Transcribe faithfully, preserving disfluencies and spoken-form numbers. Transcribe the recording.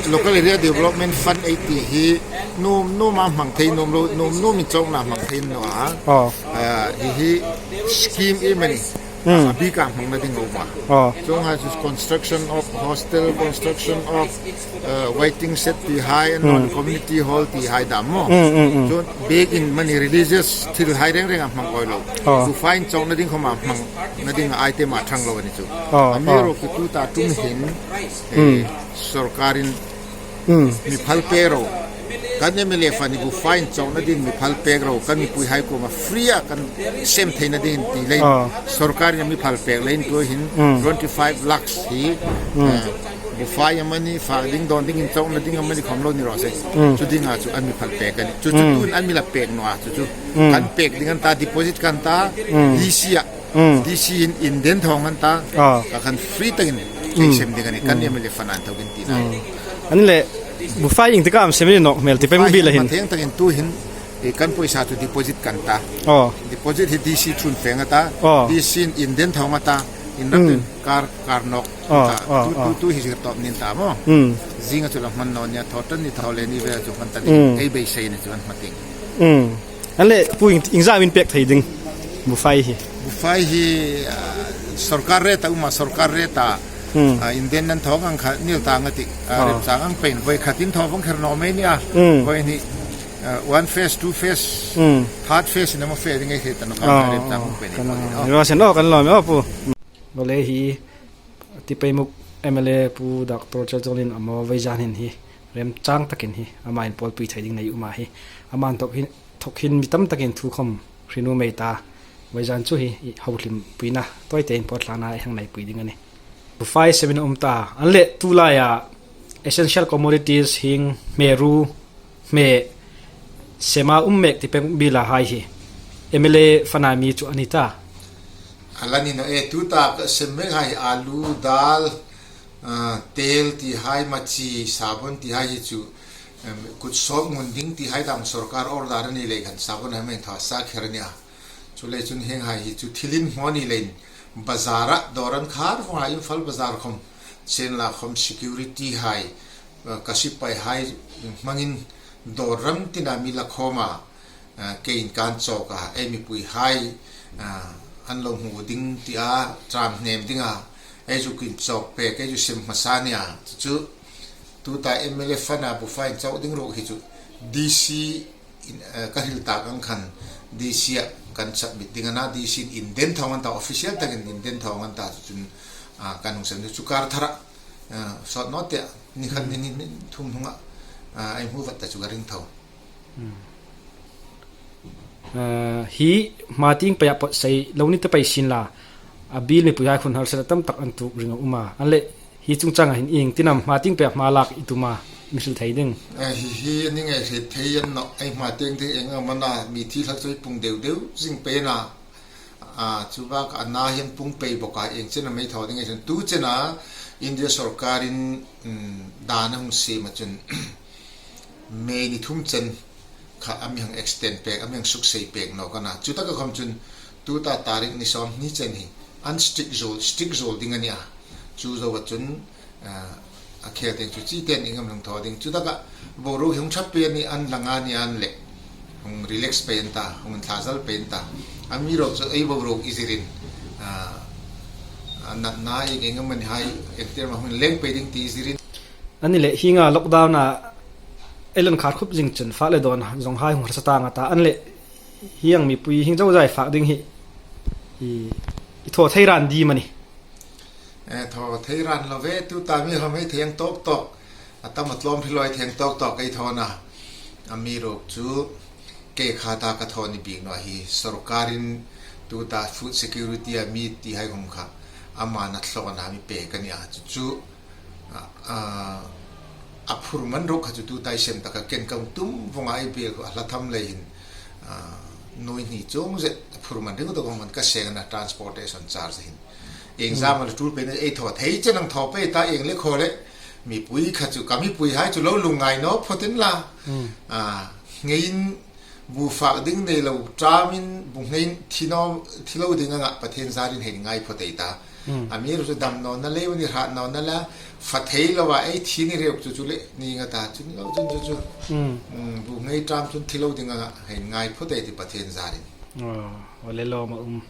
Local Area Development Fund ei ti hi nuom nuom a hmang thei nuom lo, nuom nuom inchawkna hmang thei naw a. Aw. Ah, hi hi scheme ei mani. Hmm. A bika hmangna ding a um a. Aw. Chuong hai chu construction of hostel, construction of, uh, waiting shed ti hai, an non community hall ti hai dam maw. Hmm, hmm, hmm. Chuong biekin mani religious thil hai reng reng a hmang koi lo. Aw. Bufai inchawkna ding khawm a hmangna ding item a ṭhang lo a ni chu. Aw, a mi aw. Ruok chu tuta tum hin, eh, sawrkarin Hmm. Mi phal pek ro. Kan M L A fund hi bufai inchawkna ding mi phal pek ro. Kan mipui hai kuoma free a kan sem theina ding ti leiin. Ah. Sawrkarin mi phal pek leiin tuhin Hmm. twenty-five lakhs hi. Hmm. Eh, bufai amani, fak ding dawn ding inchawkna ding amani khawm lo ni raw se. Hmm. Chu dinga chu an mi phal pek a nih. Chu chu Hmm. tuhin an mi la pek naw a chu chu. Hmm. Kan pek ding an ta, deposit kan ta. Hmm. D C a. Hmm. D C in inden thaw ngan ta. Ah. Ka khan free takin Hmm. sem ding a nih. Kan Hmm. M L A fund a inthawkin tina. Hmm. An le, bufai ieng taka am sem ni nawk hmel ti pei mu bi la hin. Bufai hi mathiang takin tuhin, eh, kan poisa chu deposit kan ta. Aw. Deposit hi D C chun fe ngat a. Aw. D C in inden thaw ngat a. In rak Hmm. tin kar, kar nawk. Aw, ta. Aw, Tu, tu, aw. tu hi zir tawp nin ta maw. Hmm. Zinga chu la hman naw nia, thaw tan ni thaw le ni ve chu hman ta ni. Hmm. Ei beisei ni chu an hma ting. Hmm. An le, pu ieng, iengzam in pek thei ding. Bufai hi. Bufai hi, ah, sawrkar rate a um a, sawrkar rate a. Hmm. Ah, inden nan thaw ngang kha nil ta nga ti. Ah, Ah. rem chang ang pein voi khatin thaw vong kher naw mei nia. Hmm. Voi ni, ah, one phase, two phase, Hmm. third phase in a maw phase ding ei hriet ta naw kha Ah, rem chang ah. ang pein Kan ei lo, ni. Oh. ni lo sen, oh, kan lo, oh, pu. Bawle hi, Tipaimukh M L A Pu Doctor Chelchawlin a maw vawizanin hi, rem chang takin hi, ama inpawlpui thei ding nei um a hi. Ama inthawk hin, thawk hin mi tam takin thu khawm hre nuom ei ta. Vawizan chu hi, i, hawlimpuina tawite inpawt hlana ei hang nei pui ding a nih. Bufai sem in a um ta. An le tu laia essential commodities hieng hmeru, hme, sema um mek ti pek bila hai hi. M L A fund a mi chu a ni ta. A la ni naw e, tuta ka sem mek hai alu, dal, ah, tel ti hai, machi, sabon ti hai hi chu, em, kut sawp ngun ding ti hai dam sawrkar order a ni lei khan sabon hai mai thaw sa kher a nia. Chuleiin chun hieng hai hi chu thil inhmaw ni leiin bazar a dawr an khar vawng a, Imphal bazar khawm, Chenla khawm security hai, eh, ka sipai hai hmangin dawr ram tina mi la khawm a, eh, keiin kan chawk a, ei mipui hai, eh, an lo hmu ding tia ṭan hnem dinga, ei zuk inchawk pek, ei zuk sem hmasa nia, chu chu tuta M L A fund a bufai inchawk ding ruok hi chu D C in, eh, ka hril tak ang khan D C a kan submit ding a na, D C in inden thaw ngan ta, official takin inden thaw ngan ta chu chun, ah, kan hung sem chu kar thara, ah, sawt naw te ni khat ni ni ni thum hnunga, ah, ei hmu vat ta chu ka ring tho. Hmm. Ah, hi hma tieng peia pawt sei lo ni ta pei sin la, a bil mipui hai khun harsatna tam tak an tuok ring a um a. An le hi chungchanga hin ieng tin am hma tieng peia hma lak i tum a, mi hril thei ding. Eh, hi, hi ni ngei hril thei a ni naw, ei hma tieng ding ieng am a na, mi thi hlak chu ei pung deu deu zing pei a na. Ah, chu bak a na hian pung pei bawk a, ieng chen am ei thaw ding ei chen. Tu chena India sawrkarin, um, dan a hung siem a chun, May ni thum chen kha a mi hang extend pek, a mi hang suksei pek nawk a na. Chu taka khawm chun tuta tarik ni sawmhni chen hi an strict zuol, strict zuol ding a nia. Chu zoa chun, ah, a khel tieng chu chi ten ieng am hung thaw ding. Chu taka boruok hi hung ṭha pei a ni an lang a ni an le. Hung relax pei an ta, hung inthlazal pei an ta. A mi ruok chu ei boruok i zirin, ah, a natna ieng ieng am a ni hai, engtir ma hung leng pei ding ti i zirin. A ni le, hienga lockdown a ei lan khar khup zing chun fak le dawn zawng hai hung harsa ta nga ta. An le, hieng mipui hieng zozai fak ding hi i, i thaw thei ran di mani. Eh, thaw thei ran lo ve, tuta mi hom ei thei ang tawk tawk. A tam a tlawm hriloi thei ang tawk tawk ei thaw na. A mi ruok chu kei kha ta ka thaw ni bik naw hi. Sawrkarin tuta food security a mi ti hai hung kha. Ama na thlawna mi pek a ni a chu chu. A, a, a phur man ruok kha chu tuta ei sem taka ken ka hung tum vawng a ei bel a hla tham lei hin, a, nuoi hni chuong zet a phur man ring dawk vawng man ka seng a na transportation charge hin. Ieng zam a la tul pei na ei thaw thei chen ang thaw pei ta ieng le khaw le mipui kha chu ka mipui hai chu lo lungngai naw phawt in la. Hmm. A, ngeiin bu fak ding nei lo, ṭamin bu ngeiin thi naw, thi lo ding anga Pathien zarin hei ngai phawt ei ta. Hmm. A mi ru chu dam nawna le, u ni hrat nawna la, fa thei loa ei thi ni reu chu chu le, ni nga ta chun lo chun chu chu. Hmm. Hmm, bu ngei tam chun thi lo ding a, hei ngai phawt ei ti Pathien zarin. Oh, o le lo ma um.